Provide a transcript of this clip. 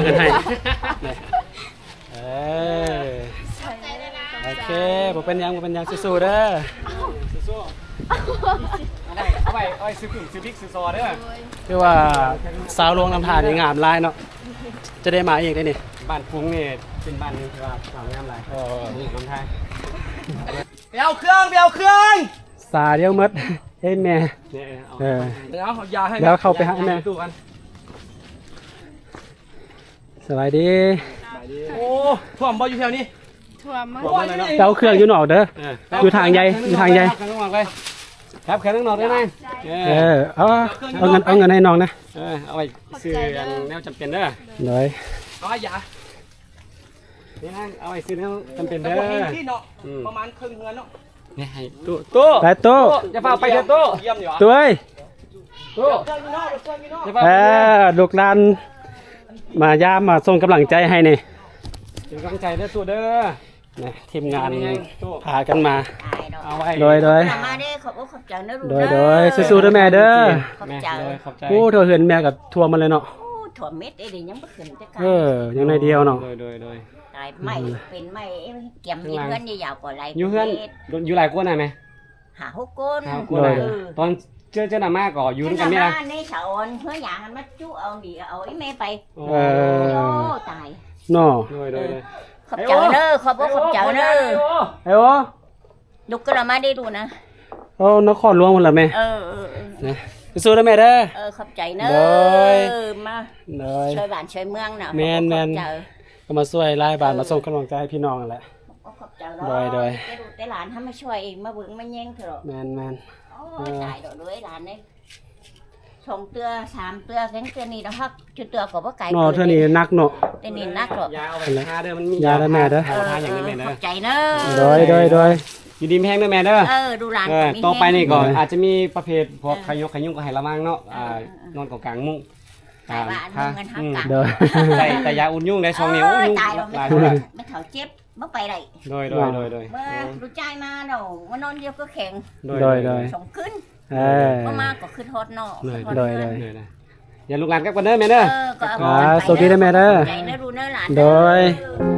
ເງິນໃຫ້ ເອີ ໂອເຄ ບໍ່ເປັນຫຍັງ ບໍ່ເປັນຫຍັງ ສູ້ໆເດີ ສູ້ໆ ເອົາໄວ້ ເອົາໄວ້ ເອົາໄວ້ຊື້ປຶ້ມ ຊື້ບິກ ຊື້ຊໍເດີ. ຄືວ່າສາວຫຼວງນ້ຳທານີ້ງາມຫຼາຍເນາະ ຈະໄດ້ມາອີກເດ້ນີ້. ບ້ານປຸງນີ້ເປັນບ້ານໜຶ່ງທີ່ວ່າສາວງາມຫຼາຍ ເອີ ນ້ຳທາ. ໄປເອົາເຄື່ອງ ໄປເອົາເຄື່ອງ ສາດຽວໝົດ. ເອີ ແມ່ ເອີ ເອົາ ເອີ ເອົາຢາໃຫ້ ແລ້ວເຂົ້າໄປຫາແມ່ ສະບາຍດີ. ໂອ້ ຖ້ວມບໍ່ຢູ່ແຖວນີ້? ຖ້ວມ. ໄປເອົາເຄື່ອງຢູ່ນອກເດີ ເອີ ຢູ່ທາງໃຫຍ່ ຢູ່ທາງໃຫຍ່ ຄັບເຄື່ອງນອກໄດ້ນະ. ເອີ ເອີ ເອົາ ເອົາເງິນ ເອົາເງິນໃຫ້ນ້ອງນະ ເອີ ເອົາໄວ້ຊື້ອັນແນວຈຳເປັນເດີ. ໂດຍ ເອົາຢາ ນີ້ນະ ເອົາໄວ້ຊື້ແນວຈຳເປັນເດີ. ອືມ ປະມານເຄິ່ງເຮືອນເນາະ. ນີ້ໃຫ້ຕູ້ ຕູ້ ໄປຕູ້ ຕູ້ ຢ່າຟ້າວໄປເດີຕູ້ ຕູ້ເອີຍ ຕູ້ ເອີ ລູກຫຼານມາຢາມ ມາສົ່ງກຳລັງໃຈໃຫ້ນີ້ ເປັນກຳລັງໃຈເດີຕູ້ເດີ. ນະ ທີມງານພາກັນມາ ເອົາໄວ້ ໂດຍ ໂດຍ ມາເດີ ຂອບອົກຂອບໃຈເດີລູກເດີ. ໂດຍ ໂດຍ ສູ້ໆເດີແມ່ເດີ ຂອບໃຈ ຂອບໃຈ. ໂອ້ ທົ່ວເຮືອນແມ່ກໍຖ້ວມໝົດເລີຍເນາະ. ໂອ້ ຖ້ວມເໝິດເດ້ ຍັງບໍ່ຂຶ້ນຈັກການ ເອີ ຍັງໜ້ອຍດຽວເນາະ. ໂດຍ ໂດຍ ໂດຍ. ຕາຍ ໄມ້ເປັນໄມ້ ກຽມເຮັດເຮືອນຍາວໆກໍຫຼາຍ ຢູ່ເຮືອນ ຢູ່ຫຼາຍຄົນນະແມ່? ຫ້າຫົກຄົນ ຫ້າຫົກຄົນ. ໂດຍ ຕອນເຈີ ເຈີນຳມາກໍຢູ່ນຳກັນແມ່ນະ ໃນສະອອນເຮືອຍາງຫັ້ນມາຈຸເອົານີ້ ເອົາອີ່ແມ່ໄປ. ເອີ ໂອ້ ຕາຍເນາະ. ໂດຍ ໂດຍ ໂດຍ. ຂອບໃຈເດີ ຂອບອົກຂອບໃຈເດີ ໄອໂອ ລຸກຂຶ້ນລະມາເດ້ລູກນະ. ເອົາ ນະຄອນຫຼວງພຸ້ນລະແມ່. ເອີ ເອີ ເອີ ນະ ສູ້ໆເດີແມ່ເດີ. ເອີ ຂອບໃຈເດີ ໂດຍ ມາ ໂດຍ ຊ່ວຍບ້ານຊ່ວຍເມືອງນະ. ແມ່ນໆ ຂອບໃຈ ກໍມາຊ່ວຍຫຼາຍບ້ານ ເອີ ມາສົ່ງກຳລັງໃຈໃຫ້ພີ່ນ້ອງຫັ້ນແຫຼະ. ຂອບໃຈເນາະ ໂດຍ ໂດຍ ແຕ່ລູກແຕ່ຫຼານເຮົາມາຊ່ວຍເອງ ມາເບິ່ງມາແຍງເທື່ອ. ແມ່ນໆ ໂອ້ຍ ເອີ ຕາຍແລ້ວເດີຫຼານເອີຍ ສອງເທື່ອສາມເທື່ອ ແຕ່ເທື່ອນີ້ດອກ ເຮົາຈຸເທື່ອກໍບໍ່ໄກເນາະ. ເທື່ອນີ້ໜັກເນາະ ເທື່ອນີ້ໜັກເນາະ. ຢາເອົາໄວ້ທາເດີ ມັນມີຢາທາ ຢາທາເດີແມ່ເດີ ຢາທາຫຍັງເດີແມ່ເດີ. ຂອບໃຈເດີ ໂດຍ ໂດຍ ໂດຍ. ຢູ່ດີມີແຮງເດີແມ່ເດີ. ເອີ ດູຫຼານ ເອີ ມີແຮງ ຕໍ່ໄປນີ້ກໍ ເອີ ອາດຈະມີປະເພດພວກ ເອີ ໄຂ້ຍຸງ ໄຂ້ຍຸງກໍໃຫ້ລະວັງເນາະ. ເອີ ອ່າ ເອີ ເອີ ນອນກອງກາງມຸ້ງ ຕາຍວ່າ ອ່າ ເງິນເຮົາ ອືມ ກະ ໄດ້ ແຕ່ຢາອຸ່ນຍຸງໄດ້ຊ່ວງນີ້. ໂອ້ຍ ໂອ້ຍ ຕາຍແລ້ວ ຫຼາຍຄົນ ແມ່ເຖົ້າເຈັບ ບໍ່ໄປໄດ້. ໂດຍ ໂດຍ ໂດຍ ໂດຍ. ເມື່ອລູກຊາຍມາເນາະ ມານອນດຽວກໍແຂງ. ໂດຍ ໂດຍ ໂດຍ ສອງຄືນ. ເອີ ບໍ່ມາກໍຄິດຮອດເນາະ ໂດຍ ຄິດຮອດ ໂດຍ ເຮືອນ ໂດຍ ໂດຍ. ຢ່າລູກຫຼານກັບກັນເດີແມ່ເດີ. ເອີ ກໍເອົາ ອ່າ ໂຊກດີເດີແມ່ເດີ ໃຈເດີລູກເດີຫຼານເດີ ໂດຍ.